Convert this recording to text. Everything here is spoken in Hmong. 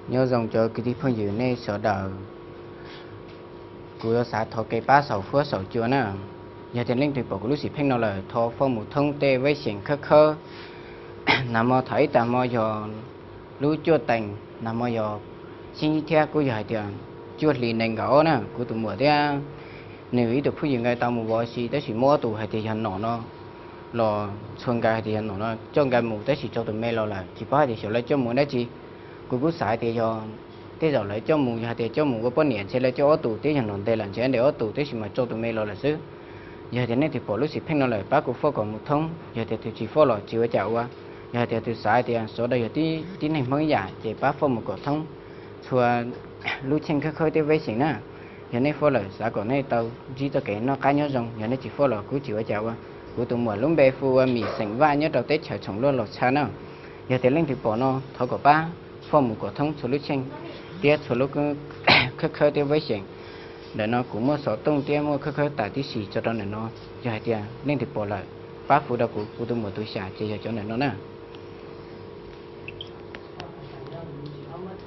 Nyob zoo cov kwv tij phooj ywg nej sawv daws. Kuv yuav xav thov kev pab saum huab saum cua na. Yog tias leej twg pom kuv lub sim pheej no lawm, thov foj mus thoob tej veb xyeem khawb khawb. Nag hmo thaum ib tag hmo yog lub cuaj teev, nag hmo yog xib thiab kuj yog hais tias cuaj hli nees nkaum ob na, kuv tus muam thiab nws ib tug phooj ywg nkawd tau mus vov si, tab sis muab ob tug hais tias yog nom no los txhua nkawd hais tias yog nom no coj nkawd mus, tab sis tso tus me los lawm, tsis paub hais tias xyov lawv coj mus dab tsi. Kuv kuj xav hais tias yog tej zaum lawv coj mus, yog hais tias coj mus ua poj niam ntshe lawv coj ob tug thiab, yog nom ntes lawm ntshe ntes ob tug, tab sis mas tso tus me los lawm xwb. Yog tias nej twg pom lub sim pheej no lawm, pab kuv foj kom mus thoob. Yog tias tus tsis foj los tsis ua cas ua. Yog hais tias tus xav hais tias sawv daws yog tib neeg Hmoob ib yam, ces pab foj mus kom thoob txhua lub cheej khawb khawb thiab veb xyeem na. Yog nej foj lawm, xav kom nej tau ntsib txoj kev noj qab nyob zoo. Yog nej tsis foj los kuj tsis ua cas ua. Kuv tus muam lub npe hu ua Mim xeem Vaj, nyob rau teb chaws Tshoom Luaj Los Tshaj na. Yog tias leej twg pom no, thov kom pab foj mus kom thoob txhua lub cheej thiab txhua lub khawb khawb thiab veb xyeem. Ntawm no kuv muaj xov tooj thiab muaj khawb khawb tas tib si tso rau ntawm no. Yog hais tias leej twg pom lawm, pab hu rau kuv, kuv tus muam tus xyam ces yog cov ntawm no na.